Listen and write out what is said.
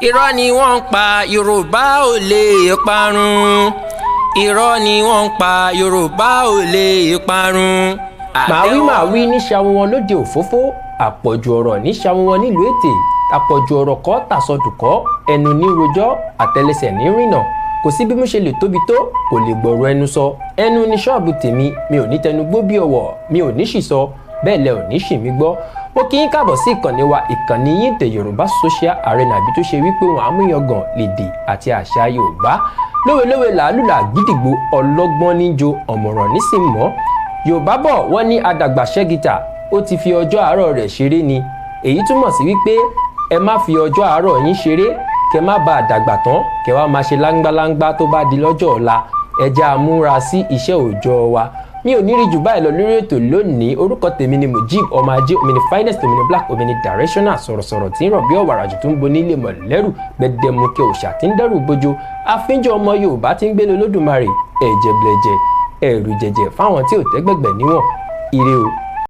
Irọ́ ni wọ́n ń pa, Yorùbá ò lè parun. Irọ́ ni wọ́n ń pa, Yorùbá ò lè parun. Màá wí, màá wí ní ṣàwọn wọn lóde òfófó, àpọ̀jù ọ̀rọ̀ ní ṣàwọn wọn nílùú ètè, àpọ̀jù ọ̀rọ̀ kọ́ tàsọdùkọ́, ẹnu ní rojọ́, àtẹlẹsẹ̀ ní rìnà. Kò sí bí mo ṣe lè tóbi tó, kò lè gbọ̀rọ̀ ẹnu sọ. Ẹnu ní ṣọ́ọ̀bù tèmi. Mi ò ní tẹnu gbó bí ọ̀wọ̀, mi ò ní ṣì sọ, bẹ́ẹ̀ lẹ ò ní ṣì mí gbọ́. Mo kí yín káàbọ̀ sí ìkànnì wa, ìkànnì yín, The Yorùbá Social Arena, àbí tó ṣe wípé wọn àmúyangàn lèdè àti àṣà Yorùbá. Lówelówe làálùlà gídìgbò, ọlọ́gbọ́n níjo, ọ̀mọ̀ràn nísìmọ́. Yorùbá bọ̀, wọ́n ní adàgbà ṣẹ́gìtà, ó ti fi ọjọ́ àárọ̀ rẹ̀ ṣeré ni. Èyí túmọ̀ sí wípé ẹ má fi ọjọ́ àárọ̀ yín ṣeré, kẹ má bàa dàgbà tán, kẹ wá máa ṣe láńgbáláńgbá tó bá di lọ́jọ́ ọ̀la. Ẹ jẹ́ a múra sí iṣẹ́ òòjọ́ wa. Mi ò ní rí jù báyìí lọ lórí ètò lónìí. Orúkọ tèmi ni Mujib ọmọ ajé, omini finest, omini black, omini directional, sọ̀rọ̀sọ̀rọ̀ tí ń rọ̀ bí ọ̀wàrà jù, tó ń bo nílé mọ̀lẹ́rù, gbẹdẹmukẹ òòṣà tí ń dẹ́rù bojo, àfínjọ ọmọ Yorùbá tí ń gbélé Olódùmarè, ẹ̀jẹ̀ blẹ̀jẹ̀, ẹ̀rù jẹ̀jẹ̀ fáwọn tí ò tẹ́gbẹ̀gbẹ̀ níwọ̀n. Ire o.